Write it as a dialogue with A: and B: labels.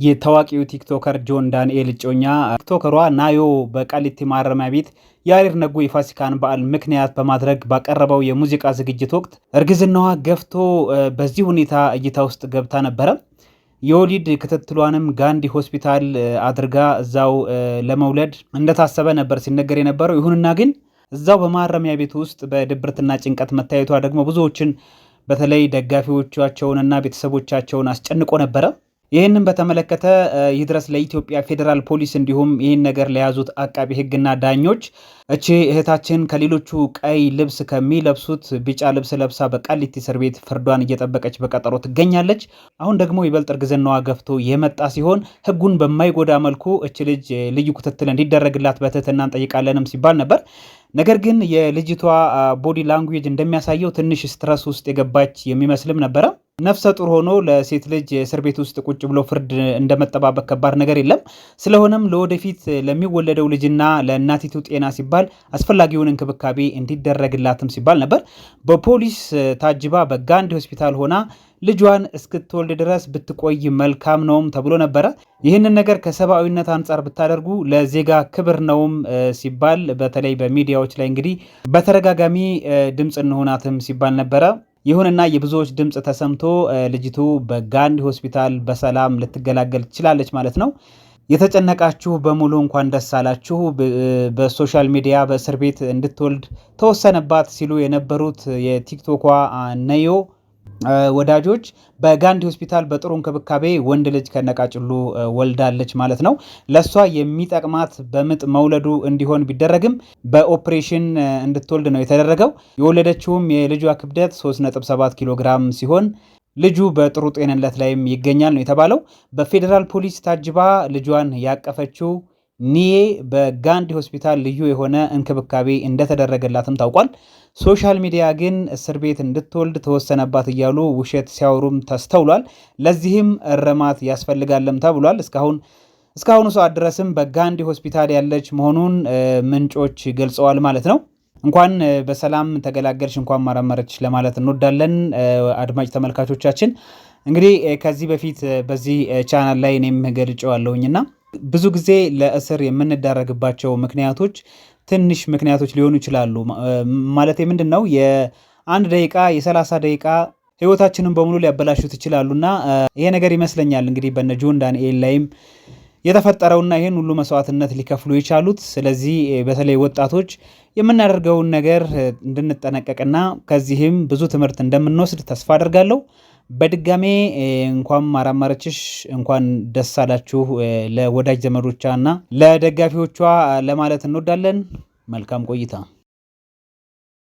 A: የታዋቂው ቲክቶከር ጆን ዳንኤል እጮኛ ቲክቶከሯ ናዮ በቃሊቲ ማረሚያ ቤት የያሬድ ነጉ የፋሲካን በዓል ምክንያት በማድረግ ባቀረበው የሙዚቃ ዝግጅት ወቅት እርግዝናዋ ገፍቶ በዚህ ሁኔታ እይታ ውስጥ ገብታ ነበረ። የወሊድ ክትትሏንም ጋንዲ ሆስፒታል አድርጋ እዛው ለመውለድ እንደታሰበ ነበር ሲነገር የነበረው። ይሁንና ግን እዛው በማረሚያ ቤት ውስጥ በድብርትና ጭንቀት መታየቷ ደግሞ ብዙዎችን በተለይ ደጋፊዎቻቸውንና ቤተሰቦቻቸውን አስጨንቆ ነበረ። ይህንን በተመለከተ ይድረስ ለኢትዮጵያ ፌዴራል ፖሊስ እንዲሁም ይህን ነገር ለያዙት አቃቢ ሕግና ዳኞች እቺ እህታችን ከሌሎቹ ቀይ ልብስ ከሚለብሱት ቢጫ ልብስ ለብሳ በቃሊቲ እስር ቤት ፍርዷን እየጠበቀች በቀጠሮ ትገኛለች። አሁን ደግሞ ይበልጥ እርግዝናዋ ገፍቶ የመጣ ሲሆን ሕጉን በማይጎዳ መልኩ እች ልጅ ልዩ ክትትል እንዲደረግላት በትህትና እንጠይቃለንም ሲባል ነበር። ነገር ግን የልጅቷ body language እንደሚያሳየው ትንሽ stress ውስጥ የገባች የሚመስልም ነበረ። ነፍሰ ጡር ሆኖ ለሴት ልጅ እስር ቤት ውስጥ ቁጭ ብሎ ፍርድ እንደመጠባበቅ ከባድ ነገር የለም። ስለሆነም ለወደፊት ለሚወለደው ልጅና ለእናቲቱ ጤና ሲባል አስፈላጊውን እንክብካቤ እንዲደረግላትም ሲባል ነበር። በፖሊስ ታጅባ በጋንዲ ሆስፒታል ሆና ልጇን እስክትወልድ ድረስ ብትቆይ መልካም ነውም ተብሎ ነበረ። ይህንን ነገር ከሰብአዊነት አንጻር ብታደርጉ ለዜጋ ክብር ነውም ሲባል በተለይ በሚዲያዎች ላይ እንግዲህ በተደጋጋሚ ድምፅ እንሆናትም ሲባል ነበረ። ይሁንና የብዙዎች ድምፅ ተሰምቶ ልጅቱ በጋንዲ ሆስፒታል በሰላም ልትገላገል ትችላለች ማለት ነው። የተጨነቃችሁ በሙሉ እንኳን ደስ አላችሁ። በ social media በእስር ቤት እንድትወልድ ተወሰነባት ሲሉ የነበሩት የቲክቶኳ ነዮ ወዳጆች በጋንዲ ሆስፒታል በጥሩ እንክብካቤ ወንድ ልጅ ከነቃጭሉ ወልዳለች ማለት ነው። ለእሷ የሚጠቅማት በምጥ መውለዱ እንዲሆን ቢደረግም በኦፕሬሽን እንድትወልድ ነው የተደረገው። የወለደችውም የልጇ ክብደት 3.7 ኪሎ ግራም ሲሆን ልጁ በጥሩ ጤንነት ላይም ይገኛል ነው የተባለው። በፌዴራል ፖሊስ ታጅባ ልጇን ያቀፈችው ኒዬ በጋንዲ ሆስፒታል ልዩ የሆነ እንክብካቤ እንደተደረገላትም ታውቋል። Social media ግን እስር ቤት እንድትወልድ ተወሰነባት እያሉ ውሸት ሲያወሩም ተስተውሏል። ለዚህም እርማት ያስፈልጋልም ተብሏል። እስካሁኑ ሰዓት ድረስም በጋንዲ ሆስፒታል ያለች መሆኑን ምንጮች ገልጸዋል ማለት ነው። እንኳን በሰላም ተገላገልሽ፣ እንኳን ማረመረች ለማለት እንወዳለን። አድማጭ ተመልካቾቻችን እንግዲህ ከዚህ በፊት በዚህ ቻናል ላይ እኔም ገልጬዋለሁኝና ብዙ ጊዜ ለእስር የምንዳረግባቸው ምክንያቶች ትንሽ ምክንያቶች ሊሆኑ ይችላሉ። ማለት ምንድን ነው የአንድ ደቂቃ የ30 ደቂቃ ህይወታችንን በሙሉ ሊያበላሹት ይችላሉና ይሄ ነገር ይመስለኛል እንግዲህ በነ ጆን ዳንኤል ላይም የተፈጠረውና ይህን ሁሉ መስዋዕትነት ሊከፍሉ የቻሉት። ስለዚህ በተለይ ወጣቶች የምናደርገውን ነገር እንድንጠነቀቅና ከዚህም ብዙ ትምህርት እንደምንወስድ ተስፋ አደርጋለሁ። በድጋሜ እንኳን አራማረችሽ፣ እንኳን ደስ አላችሁ ለወዳጅ ዘመዶቿ እና ለደጋፊዎቿ ለማለት እንወዳለን። መልካም ቆይታ።